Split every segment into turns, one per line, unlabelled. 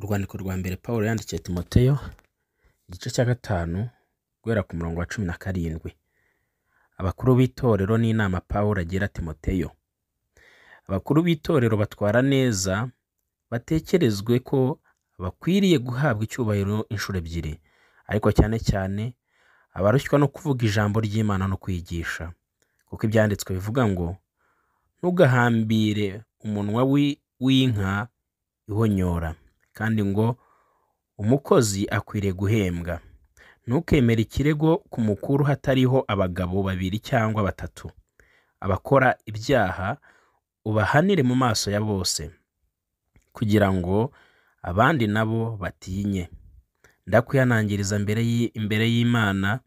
Urwandiko rwa mbere Pawulo yandikiye Timoteyo, igice cya 5 guhera ku murongo wa 17. Abakuru b'itorero n'inama Pawulo agira Timoteyo. Abakuru b'itorero batwara neza batekerezwe ko bakwiriye guhabwa icyubahiro inshuro ebyiri, ariko cyane cyane abarushywa no kuvuga ijambo ry'Imana no kwigisha, kuko ibyanditswe bivuga ngo ntugahambire umunwa w'inka ihonyora, kandi ngo umukozi akwiriye guhembwa. Ntukemere ikirego ku mukuru hatariho abagabo babiri cyangwa batatu. Abakora ibyaha ubahanire mu maso ya bose, kugira ngo abandi nabo batinye. Ndakwihanangiriza imbere y'Imana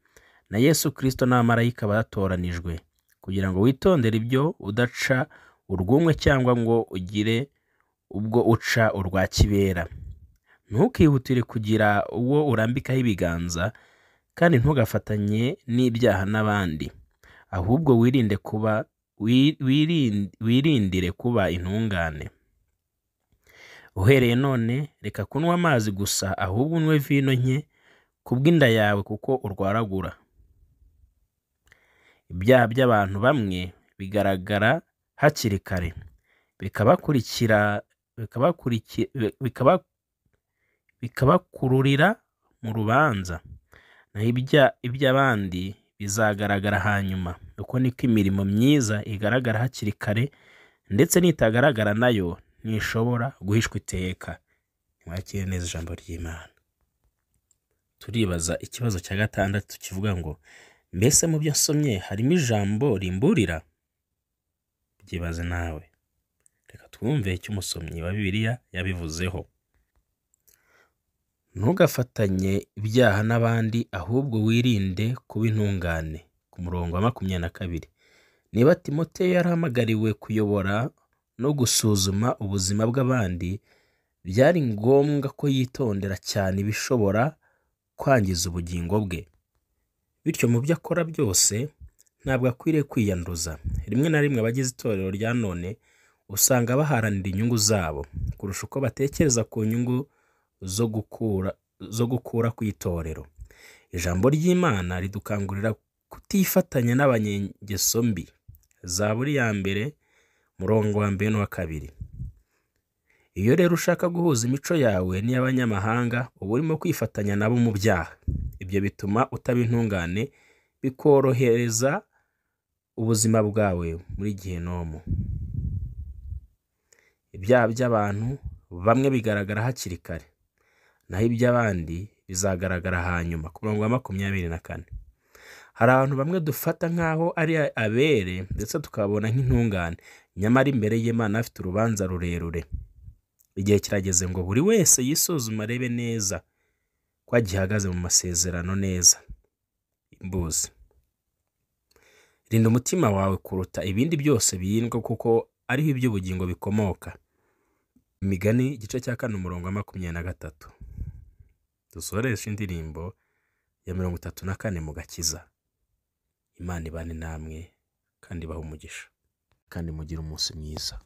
na Yesu Kristo n'abamarayika batoranijwe, kugira ngo witondere ibyo udaca urw'umwe cyangwa ngo ugire ubwo uca urwa kibera. Ntukihutire kugira uwo urambikaho ibiganza, kandi ntugafatanye n'ibyaha n'abandi, ahubwo wirindire kuba intungane. Uhereye none reka kunywa amazi gusa, ahubwo unywe vino nke kubw'inda yawe, kuko urwaragura. Ibyaha by'abantu bamwe bigaragara hakiri kare, bikabakururira mu rubanza, naho iby'abandi bizagaragara hanyuma. Uko niko imirimo myiza igaragara hakiri kare, ndetse n'itagaragara nayo ntishobora guhishwa iteka. Mwakire neza ijambo ry'Imana. Turibaza ikibazo cya 6 kivuga ngo mbese mu byo nsomye harimo ijambo rimburira? Byibaze nawe. Reka twumve icyo umusomyi wa Bibiliya yabivuzeho. Ntugafatanye ibyaha n'abandi, ahubwo wirinde kuba intungane. Ku murongo wa 22. Niba Timoteyo yarahamagariwe kuyobora no gusuzuma ubuzima bw'abandi, byari ngombwa ko yitondera cyane ibishobora kwangiza ubugingo bwe. Bityo mu byo akora byose ntabwo akwiriye kwiyanduza. Rimwe na rimwe abagize itorero rya none usanga baharanira inyungu zabo kurusha uko batekereza ku nyungu zo gukura ku itorero. Ijambo ry'Imana ridukangurira kutifatanya n'abanyengeso mbi. Zaburi ya 1 murongo wa 1 n'uwa 2. Iyo rero ushaka guhuza imico yawe n'iy'abanyamahanga, uba urimo kwifatanya nabo mu byaha. Ibyo bituma utaba intungane, bikorohereza ubuzima bwawe muri gehinomu. Ibyaha by'abantu bamwe bigaragara hakiri kare, naho iby'abandi bizagaragara hanyuma. Ku murongo wa 24. Hari abantu bamwe dufata nk'aho ari abere ndetse tukabona nk'intungane, nyamara imbere y'Imana afite urubanza rurerure. Igihe kirageze ngo buri wese yisuzume arebe neza ko agihagaze mu masezerano neza. Imbuzi. Rinda umutima wawe kuruta ibindi byose birindwa, kuko ariho iby'ubugingo bikomoka. Imigani igice cya 4 umurongo wa 23. Dusoreshe indirimbo ya 34 mu gakiza. Imana ibane namwe kandi ibahe umugisha, kandi mugire umunsi mwiza.